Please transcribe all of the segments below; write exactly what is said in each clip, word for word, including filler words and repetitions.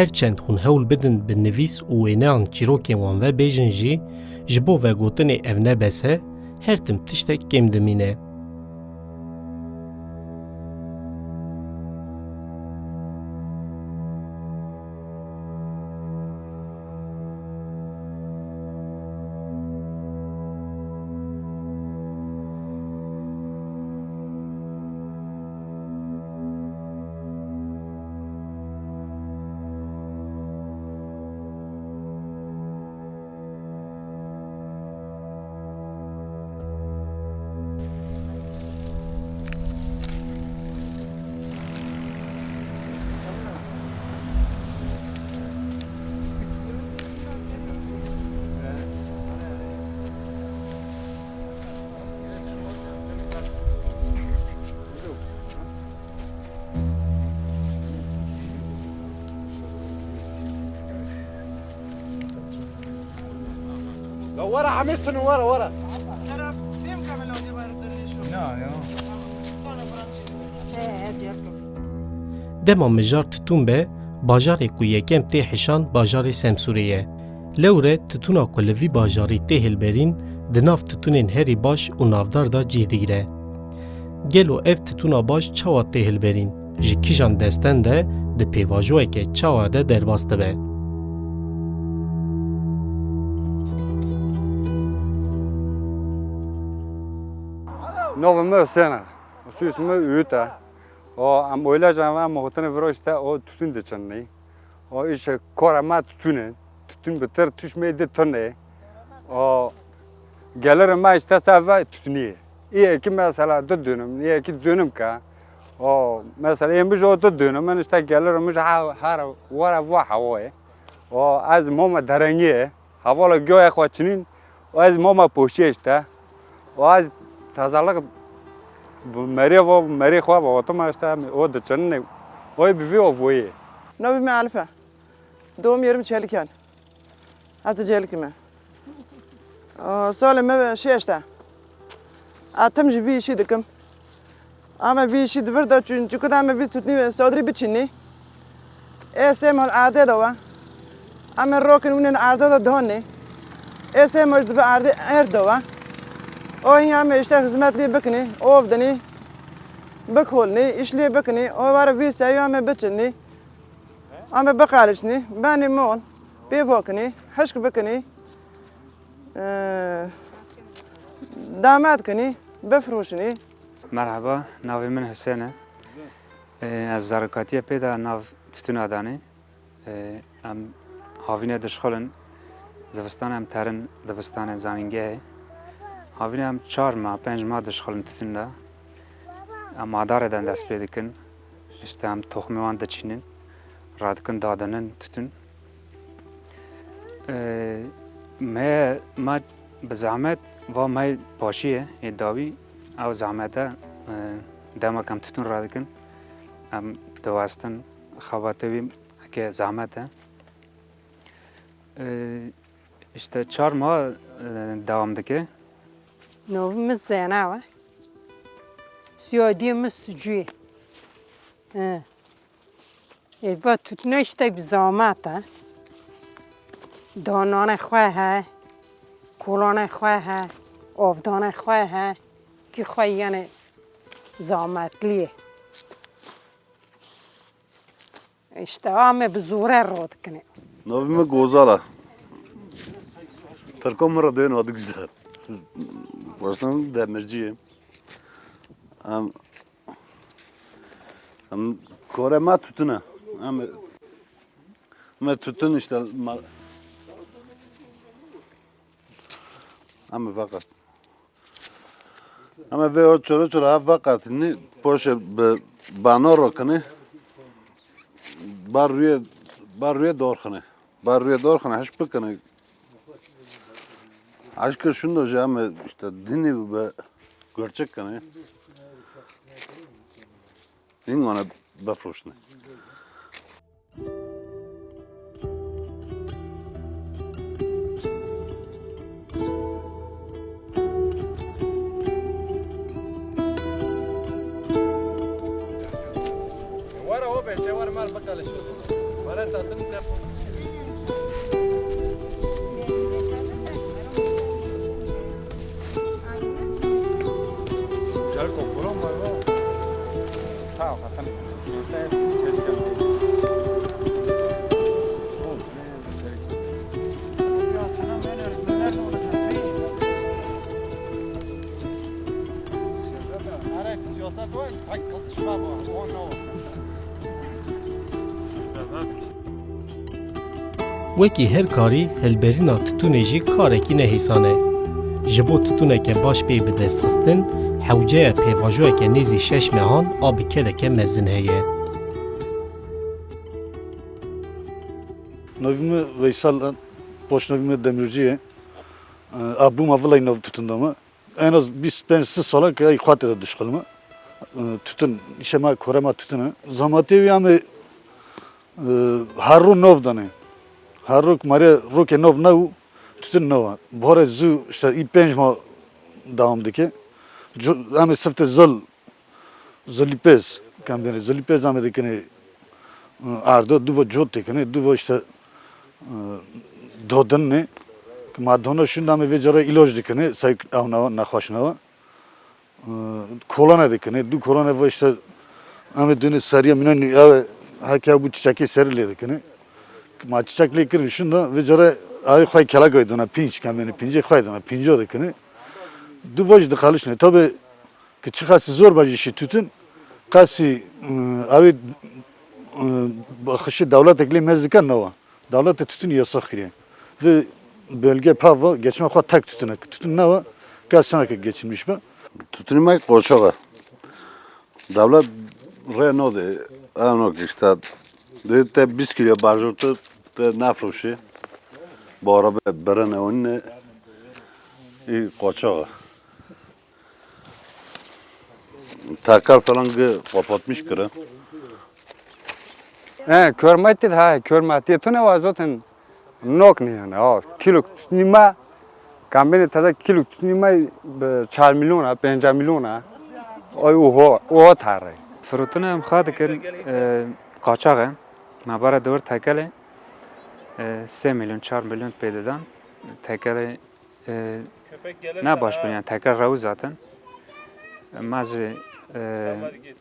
Her çend hûn hewl bidin bi nivîs û wêneyan çîrokên wan ve bêjin jî, ji bo vegotinê ev ne bes e, her tim tiştek kêm dimîne. Ya were hemî tunu were were. Taraf benim kameramda var dönüyor şu. Ya, ya. Sonra buranın şeyi. He, he, cevap. Dema mijar titûn be, bajarê ku yekem tê hişan bajarê Semsûrê ye. Lewre titûna ku li vî bajarî tê hilberîn, di nav titûnên herî baş û navdar de cih digire. Gelo ev titûna baş çawa tê hilberîn? Ji kîjan desten de di pêvajoyeke çawa de derbas dibe? Navê min Husên e. Soyismê Ût e. O, em oylajê em, em gotinê viro işte o tütün diçinî. O, îşe kora me tütün e. Tütün bitir tuşmê di tune. O, gelir me işte seve tütünî. İyi ki mesela du dönüm, iyi ki dönüm ka. O, mesela yemiş o du dönüm, işte gelir mi ha, her vara va hava. O, ez moma derengî. Hevala göye xwe çinîn û ez mama poşiyê işte. Û ez tezalix bi merê ve, merê xwe ve otuma işte em o diçinine. Oy bi vî o voyê. Navê me Elif e. Doğum yerim Çelikan. Ez de Çelikim e. Aa, salê me şeş e. A tim ji vî işî dikim. Ame vî işî di vir de çûn, çuku de ame vî tutnî ve sodrî biçînî. Ê sê mal erdê de we. Ame rokin wînên erdo de donî. Ê sê mal dibi erdê erd de we. O hin ame işte hizmet lê bikinî, ov dinî, bikolnî, iş lê bikinî. O were vî seyû ame biçinî. Ame biqelişnî, benî mon, pê vokinî, hişk bikinî. Ee, damet kinî, bifrûşinî. Merheba, navê min Husên e. Ee, ez zarokatiye pê de nav titûna danê. Ee, em havîne dişxulin, zivistan em terin dibistanê zanîngehê. Havîne em çar ma, pênc ma dişxulin titûn de. Em adarê de dest pê dikin. Îşte em toxumê wan diçînin, radikin dadinin titûn. Ee, me, me bi zehmet va me paşî ye, ê dawî ew zehmet e, ee, demek em titûn radikin, em diwestin, xebatê wî heke zehmet e. Ee, îşte çar ma, ee, dewam dike. Navê min Zeynep e. Soyadê min Sucû ye. He. Ê, va tûtine îşte bi zehmet e. Dananê xwe he, kolanê xwe he, avdanê xwe he, kî xwe yanî zehmetlî ye. Îşte ame bi zore radikinê. Navê min Gozal e. Tirka min re dêna di güzel. Baştan demirciyim. Em, em kore me tütüne. Em, me tütün işte ma-, em fakat. Ama vê o çoro çoro ha veqetînî, poşê bi bano rokinî, bar rûyê, bar rûyê dorxinî. Bar rûyê dorxinî, hişk bikinî. Hişk kir şundo jî em işte dinî bi gurçik kinî. Hîn wana bifroştinî. Were hobe, te were mal bakalım şu. Siyaset var, kızışma var, o ne o? Wekî her karî, hilberîna titûnê jî karekî nehêsan e. Ji bo titûneke baş bê bidestxistin, hewceya pêvajoyeke nêzî şeş mehan a bi kedeke mezin heye. Navê min Veysel e, poşnavê min Demirci ye. E, a bûma vilay nav titûn de me. En az bîst pênc sî sal e ke ey xwatê de dişxilme. E, titûn, îşe ma, kore ma titûn e. Zamatê wî em ê, e, her ro nav danê. Her ro ku mare rokê nav ne û titûn nav e. Buhare zû işte î pênc ma dewam dike. Co-, em ê siftê zol Zilîpêz, kembêrê zilîpêz em ê dikinê, e, erdo, duvo cot dikinê, duvo işte, e, dodinê. Ki ma dona şunda em ê vê cara îloj dikinê, sey ew newa, nexweş newa. E, kolane dikinê, du kolane ve işte em ê dinê seriye mînanî ew ê heke ew bû çiçekê serî lê dikinê. Ki ma çiçek lê kirin şunda vê cara ayê xwey kelagay dona pînc, kembêrê pîncê xwey dona, pînco dikinê. Du vaj dixelişnê. Tabi Ki çiqasî zor be jî şî tûtin, qasî, ıı, ew ê, ıı, xişê dewletek lê mez dike newa. Dewlete tûtin yasax kiriye. Vê bölge pava geçme xwe tek tûtin e. Tûtin newa, kes çaneke geçinmiş be. Tûtinî me qoçax e. Dewlet rê node, ano işte, dê te bîst kilo bajor tu, te nefroşê. Bi arabe birine onine, î qoçax e. Tekel falan gi kapatmış kire. He, körmetî de, he, körmetî. Tu ne wa zaten nok ne yani, ha. Kilo tûtinî me, kambêne teze kilo tûtinî me bi çar milyon e, pênc milyon e. Ay oho, oho tare. Firotine em xa dikin, e, qaçax e. Me bara dewir tekelê, e, sê milyon, çar milyon pê didan. Tekelê E, ne baş bûn, yani teker rew zaten. Ma jî, e,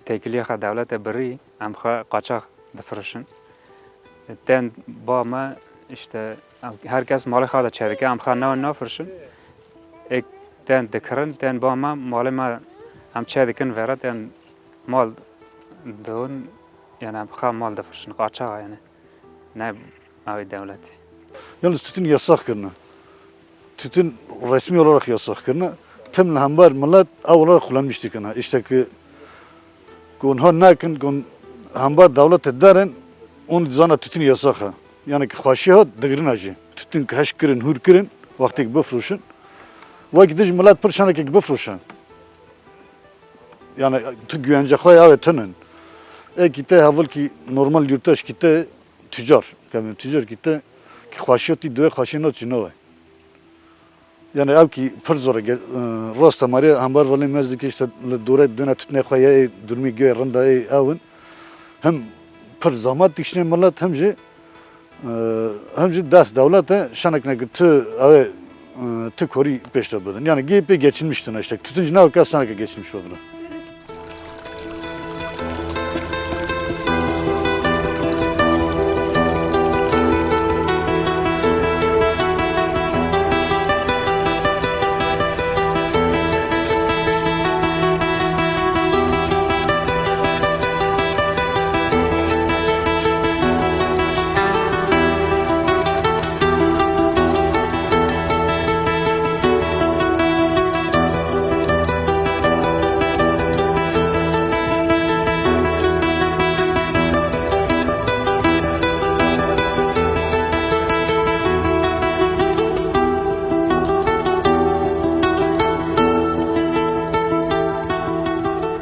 têkiliya xwe dewlete birî, em xwe qaçax difirişin. E, tên ba me, işte, em, her kes malê xwe de çêdike, em xwe ne nafirişin. Êk tên dikirin, tên ba me, malê me em çêdikin vêre, tên mal diwin, yani em xwe mal difirişin, qaçax yani. Ne ew ê dewletê. Yalnız tütün yasak kirine. Tütün resmi olarak yasak kirine. Tim li hember millet ew olarak kullanmış dikine. İşte ki, ku onha nakin, ku hember dewletê derin, on dizana tütün yasak e. Yani ki xweşî hat digirina jî. Tütün ki heş kirin, hûr kirin, wextê ki bifroşin. Wekî dij millet pir şanekê ki bifroşe. Yani tu güvence xwe ya ve tinin. Ê ki te heval ki normal yurttaş ki te tüccar. Kevin tüccar ki te ki xweşiyatî duê xweşiyê na çi nave. Yani ev ki pir zor e, ge-, e, rast e, marê hember velê mez dike işte li dore döne tutne xwe ya ê durmî göy rinda ê ewin. Hem pir zahmet dikişine millet hem jî Ee, hem jî dest dewlet e, şenek ne ki tu, ew ê, e, tu korî pêş de bidin. Yani gê pê geçinmiş tune işte. Tütüncü ne kes şeneke geçinmiş bibine.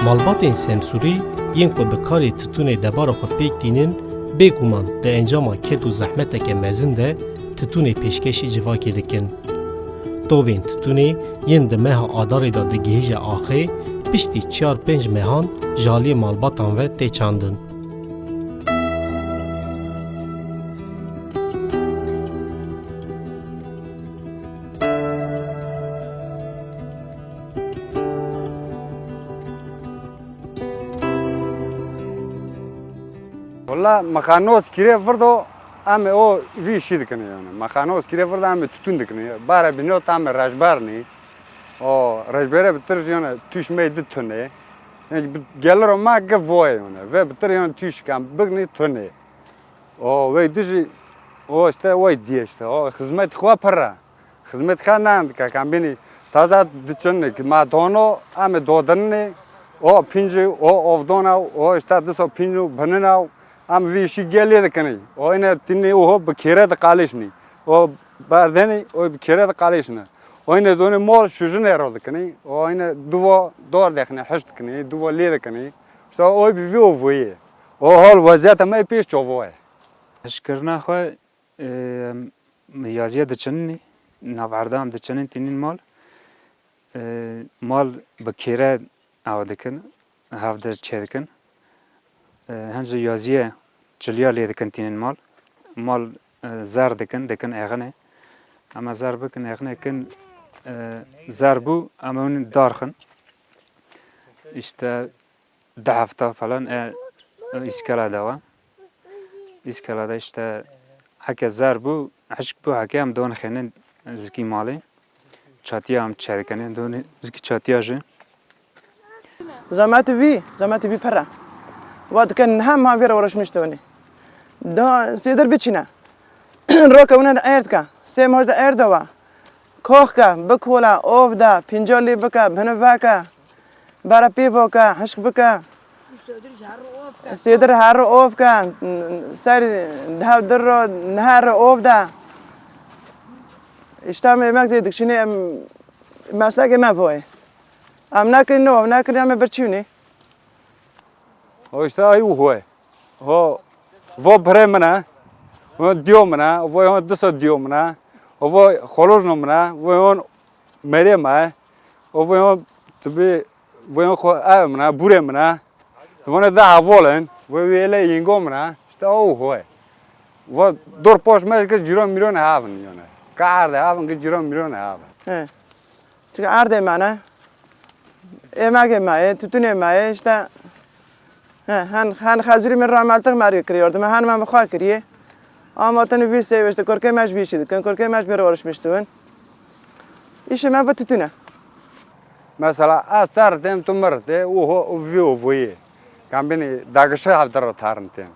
Malbatên Semsûrî yên ku bi karê titûnê debara xwe pêk tînin, bêguman di encama ked û zehmeteke mezin de titûnê pêşkêşî civakê dikin. Tovên titûnê yên di meha Adarê de digihêje axê, piştî çar pênc mehan ji aliyê malbatan ve tê çandin. La mexanos kirê virdo, em ê o vî işî dikin yani. Mexanos kirê virdo, em ê tutun dikin. Bare binot, em ê rejber nî. O rejbere bitir yani tüş me di tune. Yani geliro ma ge voye yani. Ve bitir yani tüş kam bigni tune. O ve dijî, o işte o diye işte. O hizmet xwe pir e. Xizmet xwe nan dike, kam bînî taza diçin ki ma dono, em ê dodinê, o pincî, o ovdona, o işte diso pincu binina, em vî işî gelê dikinî. O yine tinî uho bi kêre diqalîşnî. O berdenî, o bi kêre diqalîşne. O yine donê mol şujinê ro dikinî. O yine duvo dor dexne, hiş dikinî, duvo lê dikinî. İşte o bi vî o voyê. O hol weziyeta me pêş çovo ye. Hişkirina xwe Ê, em yaziye diçinî, nav erda em diçinin tînin mal. Ê, mal bi kêre ew dikin, hev de çê dikin. Ê, hem jî yaziye çiliya lê dikin tînin mal. Mal, ê, zer dikin, dikin exine. Ama zer bikin, exine kin, ê, zer bû, ama hûn darxin. İşte du hefta falan e, e, îskela de wa. Îskela de işte heke zer bû, hişk bû heke em don xênin zikî malê. Çatiya em çerikene, don zikî çatiya jî. Zemetî vî, zemetî vî pere. Wa diken niha ma vêre uğraşmış tuni. Da sêdir biçine. Roke wine de erd ka. Sê moj de erd de wa. Kox ke, bikola, ov de, pînca lê bike, bini veke, bere pê voke, hişk bike. Sêdir her ov ke, ser dev dir ro, niher ov de. İşte em emek de dikşinê em meslekê me voye. Em nekin no, em nekin em birçî wînê. O işte ay uhoy. Ho, vo birê min e, vo diyo min e, vo yon diso diyo min e, vo xolojno min e, vo yon merê me, vo yon tibi, vo yon xo ev min e, burê min e. Vone da havolin, vo wêle yingo min e, işte o hoy. Vo dor poş me ki ciro miro ne havin yone. Ka arde havin ki ciro miro ne havin. He. Çika erdê me ne. Êmegê me ye, tutunê me ye, işte. He, hen, hen xezûrî min rameltiq me rê kiriyordu. Me hen me bi xwe kiriye. Ama tenê vî sêv işte, korkê me ji vî işî dikin, korkê me ji bêrê oruç miştiwin. Îşê me bi tutune. Mesela, ez ter têm tu mir tê, û ho, û vî û voyê. Kam bînî dagişe hevdero tarin têm.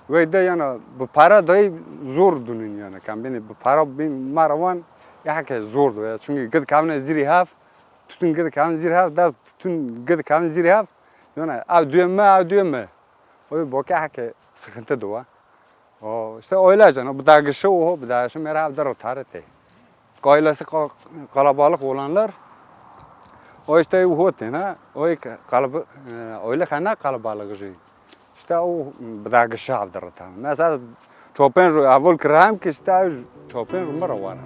Wê de yana bi para dayî zor dunîn yana. Kam bînî bi para bin marawan ya heke zor do ya. Çünkü gid kavne zîrî hav, tutun gid kavne zîrî hav, dest tutun gid kavne zîrî hav. Yana ev duye me, ev duye me. O boke heke sıkıntı do wa. O işte öyle canım, bu da gışı o, bu da şu mera hevdero tarih tê. Ailesi ka-, kalabalık olanlar, o işte uho têne, o ilk kalab-, e, öyle kana kalabalık jî. İşte o bi da gışı hevdero tarih. Mesela çopên ro evol kiram ki işte çopên ro mera var.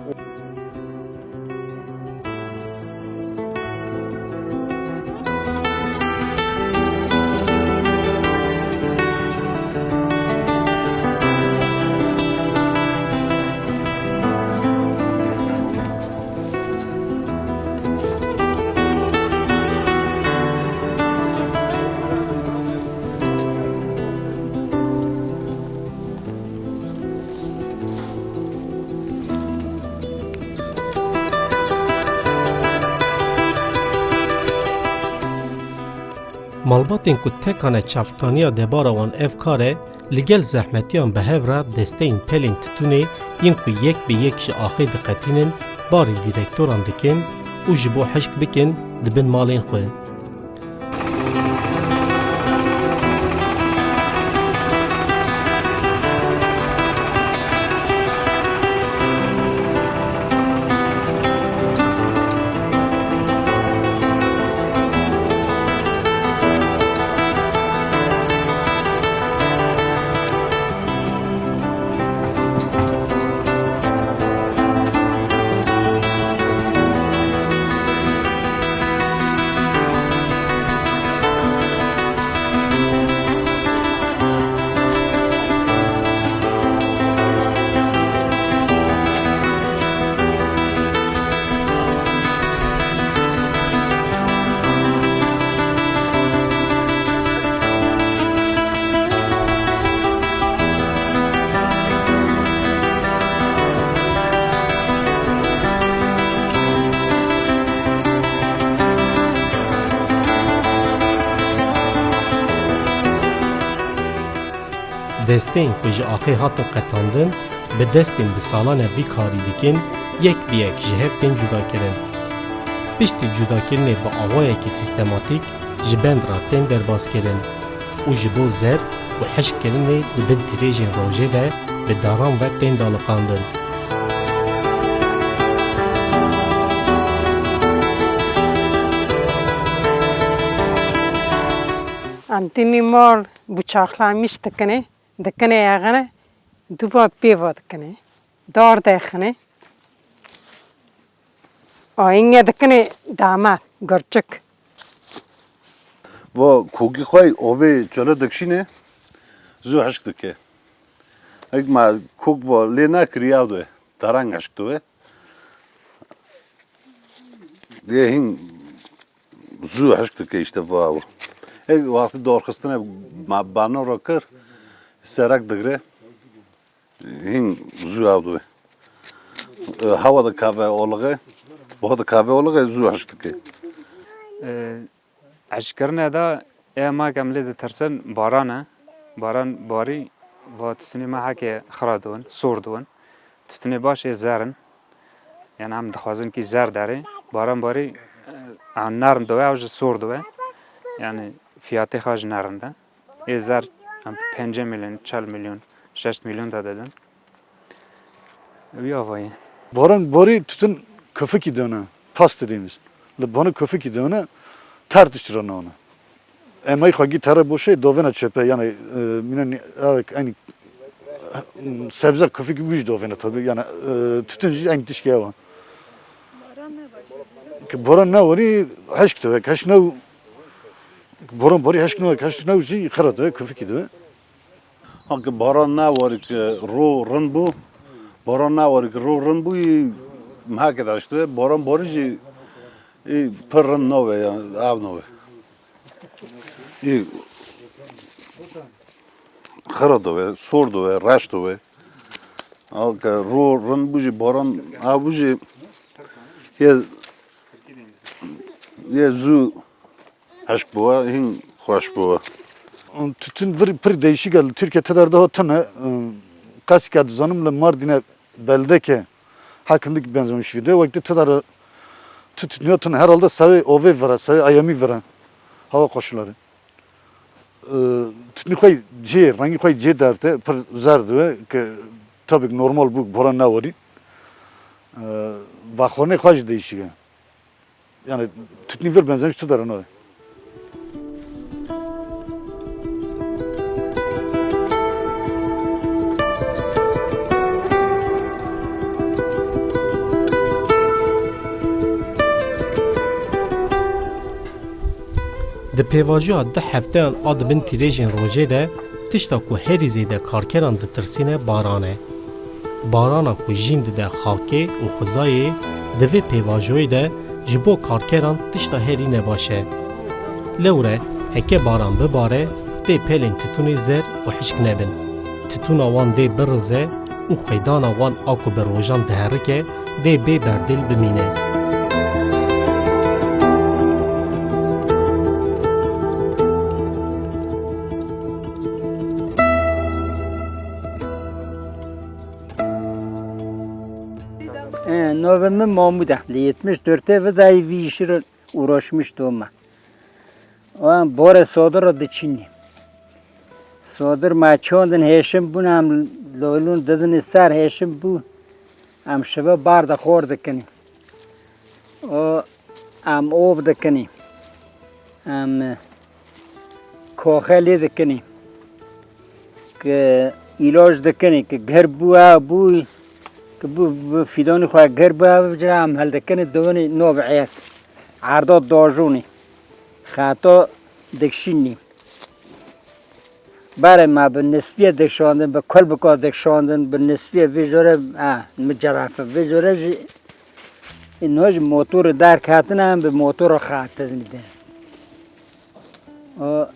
Malbatên ku tekane çavkaniya debara wan ev kar e, li gel zehmetiyan bi hev re desteyên pelên titûnê yên ku yek bi yek ji axê diqetînin, barî dîrektoran dikin û ji bo hişk bikin dibin malên xwe. Desteyên ku ji axê hatin qetandin, bi destên bi salan e vî karî dikin, yek bi yek ji hev tên cudakirin. Piştî cudakirinê bi awayekî sîstematîk ji bend re tên derbazkirin û ji bo zer û hişkkirinê di bin tirêjên rojê de bi daran ve tên daliqandin. Em tînî mal bûçaxlamiş dikinê, dikinê yexine, duva pêva dikinê, dar dexine, ayînge dikinê damat, gurçik. Va kokî xwe ovê çele dikşîne, zû hişk dike. Hek ma kok va lê nekiriya do, tarang hişk do. Lê hîn zû hişk dike işte va ew. Hek wextî dorxistine ma bano re kir, serek digre. Hîn zû ew dibe. E, hewa dikeve olixe, bo dikeve olixe zû hişk dike. E, hişkkirine de ê ma ke em lê ditirsin baran e. Baran barî va tutunê me heke xira dibin, sor dibin. Tutunê baş ê zer in. Yani em dixwazin kî zer derê. Baran barî, e, nerm dibe, ew ji sor dibe. Yani fiyatê xwe ji nerm de. Ê zer em pêncî milyon, çel milyon, şeşt milyon de didin. Wî avayî. Baran barî tutun köfekî döne, pastı deniz. Li bana köfekî döne, tartıştıra nane. Emay xagî tere boşe, dovena çöpe, yani, e, minen, evet, aynı, e, sebze köfekî bu iş dovena tabii, yani, e, tütün iş aynı tişki evan. Ki boran ne weri, heşk tüvek, heşk ne, boran bori heşk ne, heşk ne, jî xira tüvek, köfekî tüvek. Hanki baran ne weri ki ro rind bû, baran ne weri ki ro rind bû, î meheke de işte, baran bori jî, î pir rind nave ya, ev nave. Î xira dove, sor dove, reş dove. Hanki ro rind bû jî, baran ev bû jî, yê, yê zû Hişk bû, hîn xweş bû. Tütün vir pir değişik geldi. Türkiye tedar daha tane, e, kasika dizanim le Mardin'e beldeke hakkındaki benzemiş video. Vakti tedar tütün ya tane herhalde savi ove vira, savi ayami vira. Hava koşulları. E, tütünü koy cê, rengi koy cê derte, pir zerdi ve ki tabii ki normal bu, bora ne var? E, vaxorne xwaj değişik. Yani tütünü ver benzemiş tu dara nave. Di pêvajoya du hefteyan a di bin tîrêjên rojê de tişta ku herî zêde karkeran ditirsîne baran e. Barana ku jîn dide xakê û xwezayê, di vê pêvajoyê de ji bo karkeran tişta herî nebaş e. Lewre heke baran bibare, tê pelên titûnê zer û hişk nebin. Titûna wan dê birize û xwedana wan a ku bi rojan diherike, dê bê berdêl bimîne. E, navê min Mahmûd e. Li yetmiş dörtê ve dayî vî îşî re uğraşmış doma. Wan bore sodir re diçînî. Sodir ma çondin hêşim bûn, em loylûn didinî ser hêşim bû. Em şive bar de xor dikinî. O, em ov dikinî. Em koxe lê dikinî. Ki îloj dikinî, ki ger bû, ew bû, ki bû, bû fîdanî xwe ger bû, ew cira em hel dikinî, divinî nov êk. Erda dajûnî. Xeta dikşînî. Berê me bi nisbîye dikşandin, bi kulbika dikşandin, bi nisbîye vê jore, e, mi cerefe. Vê jore jî, ino jî motorê derketine, em bi motora xetizî de. O,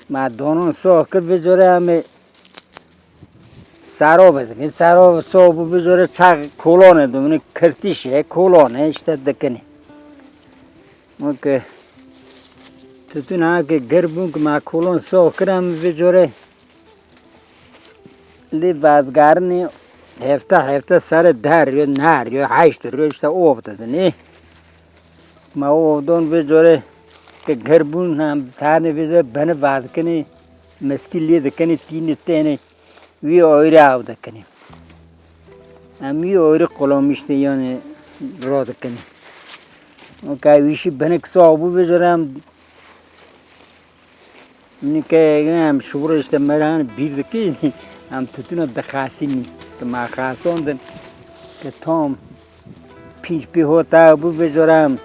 me donon sox kir, vê jore em ê serove dibin. Serove sox bû, vê jore çax kolone dibin, kirtîşe, kolone, işte dikinî. Weke titûna ke ger bûn ku me kolon sox kirin vê corê. Lê vedigarinê hefte hefte serê deh rû, neh rû, heşt rû işte ov didinê. Ma ov don vê corê ke ger bûn, em tanê vê de beni vedikinê, meskî lê dikinê, tînê tenê, wî ayrı av dikinê. Em wî ayrı qulamiştê yani radikinê. O ka wîşî benik sax bû vê corê em Nike em şûrê işte meran bîr dikî, em tutuna dixasînî. Ki ma xasandin, ki tam pînc pê hota bû vê corê em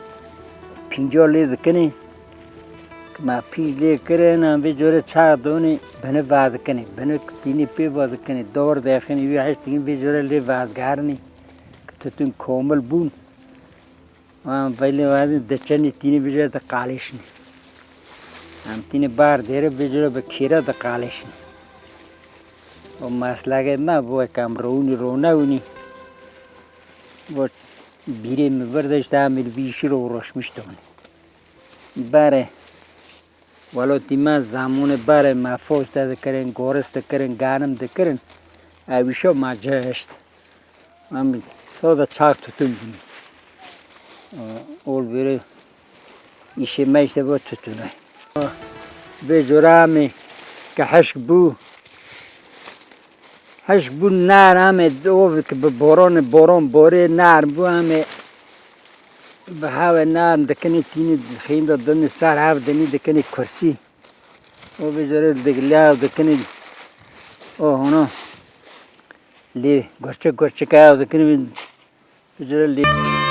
pînca lê dikinî. Ki ma pînc lê kirin, em vê corê çax donî, bini va dikinî. Bini tînî pê va dikinî. Dor dexinî, wî heşt digin vê corê lê va digarinî. Ki tutun komil bûn. Em velê wadin diçenî tînî vê corê diqalêşinî. Em tînî bar dêre vê corê bi kêra diqalêşinî. O meslekê me bû, wek em rûnî rûnewînî. Got, bîrê min vir de işte em li vî işî re uğraşmış dibin. Bare, welatî me zamonê bare me foş de dikirin, goris dikirin, ganim dikirin. Ew îşo me cihişt. Em soda çax tutun bûn. Ol vêrê îşê me işte bu tutune. Vê corê em ê ke hişk bû. Hişk bû nar em ê ov ki bi boran, boran borê nar bû em ê bi hawê nar dikinê tînî xînda dinî ser hev dinî dikinê kursî. O vê corê digilya dikinê o hona. Lê gurçik gurçik ew dikin, vê, vê cure lê.